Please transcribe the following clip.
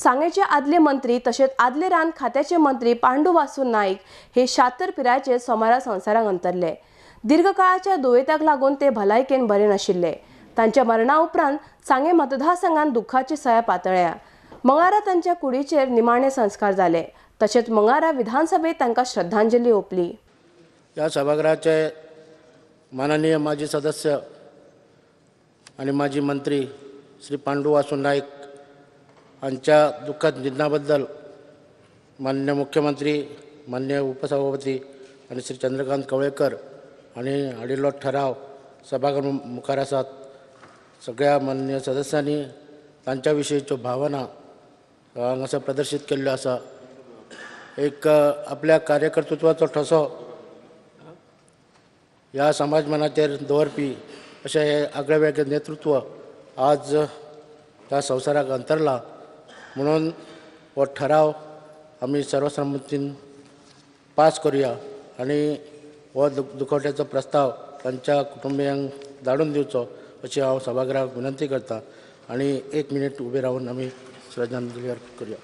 सांगेचे आदले मंत्री तशेंच आदले रान खात्याचे मंत्री पांडू वासू नाईक हे 76 पिरायेचेर सोमारा संवसाराक अंतरले. दीर्घकाळाच्या दुयेंताक लागून ते भलायकेन बरे नाशिल्ले. तांच्या मरणा उपरांत सांगे मतदारसंघात दुःखाची सया पातळ्या. मंगळारा तांच्या कुडीचेर निमाणे संस्कार जाले. तशेंच मंगळारा विधानसभेत तांकां श्रद्धांजली ओंपली. ह्या सभागृहाचे माननीय माजी सदस्य आणि माजी मंत्री श्री पांडू वासू नाईक हांच्या दुःखद निधनाबद्दल माननीय मुख्यमंत्री, माननीय उपसभापती आनी श्री चंद्रकांत कवळेकर हांणी हाडिल्लो ठराव सभागृह मुखार आसात. सगळ्या माननीय सदस्यांनी तांच्या विशींच्यो भावना हांगासर प्रदर्शीत केल्ल्यो आसा. एक आपल्या कार्यकर्तृत्वाचो ठसो ह्या समाज मनाचेर दवरपी अशें हें आगळे वेगळें नेतृत्व आज ह्या संवसाराक अंतरला म्हणून हो ठराव आमी सर्वसंमतीन पास करुया आनी हो दुखवट्याचो प्रस्ताव तांच्या कुटुंबियांक धाडून दिवचो अशी हांव सभागृहाक विनंती करता आनी एक मिनीट उबे रावन आमी श्रद्धांजली अर्पण करुया.